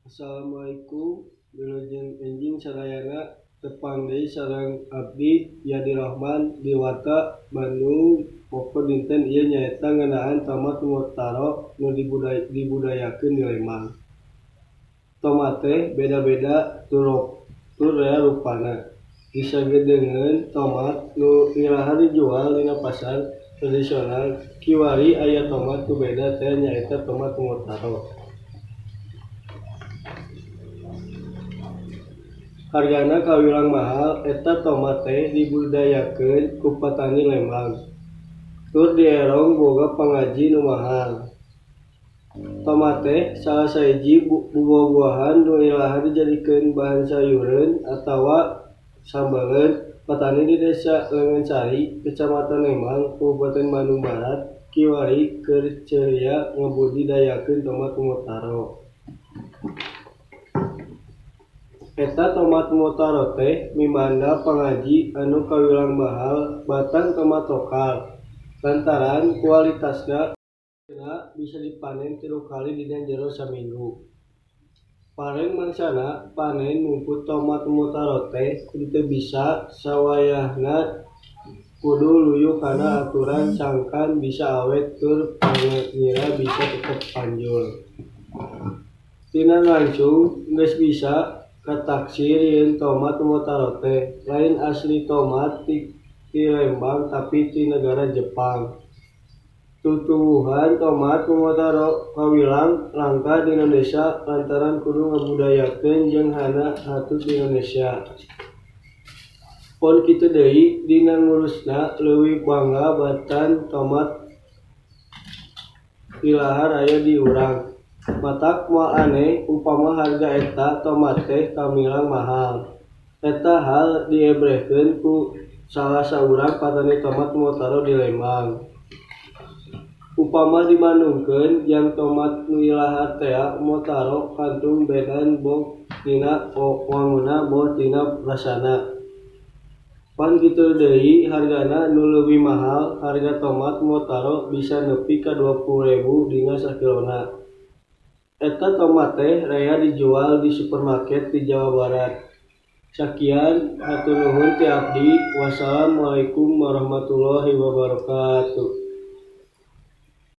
Assalamualaikum, wilujeng enjing sadayana, tepang deui sareng abdi Yadi Rahman di Warta Bandung. Pokok dinten ieu nyaeta ngeunaan tomat Momotaro nu dibudidayakeun di Lembang. Tomat teh beda-beda tur rea rupana. Disagedengeun tomat nu ilahar dijual dina pasar tradisional, kiwari aya tomat nu beda teh nyaeta tomat Momotaro. Hargana kawilang mahal, eta tomat teh dibudidayakeun ku patani Lembang, tur dierong boga pangaji nu mahal. Tomat teh salah sahiji buah-buahan nu ilahar dijadikeun bahan sayureun atawa sambeleun. Patani di Desa Leungeun Kecamatan Lembang, Kabupaten Bandung Barat, kiwari keur ceria ngabudidayakeun tomat Momotaro. Eta tomat Momotaro teh mimanda pangaji anu kawilang mahal batang tomat lokal, lantaran kualitasna bisa dipanen 3 kali dina jero saminggu. Pareng mangsana panen mungput tomat Momotaro teh henteu bisa sawayahna, kudu luyu kana aturan sangkan bisa awet tur pangira bisa tetep panjul. Tina langsung geus bisa kataksir yen tomat Momotaro teh lain asli tomat ti Lembang tapi ti nagara Jepang. Tutuwuhan tomat Momotaro kawilang langka di Indonesia lantaran kudu ngabudayakeun jeung hana hatut di Indonesia. Pon kitu deui dina ngurusna leuwih bangga batan tomat ilahar aya di urang. Matak moal aneh upama harga eta tomat teh kamilang mahal. Eta hal diebrehkeun ku salah saurang patani tomat Momotaro di Lembang. Upama dibandungkeun jeung tomat nu ilahar tea, Momotaro kantun bedan boh tina wangunna boh tina rasana. Pan kitu deui hargana nu leuwih mahal, harga tomat Momotaro bisa nepi ka 20.000 dina sakilona. Eta tomat teh rea dijual di supermarket di Jawa Barat. Sakian hatur nuhun ti abdi. Wassalamualaikum warahmatullahi wabarakatuh.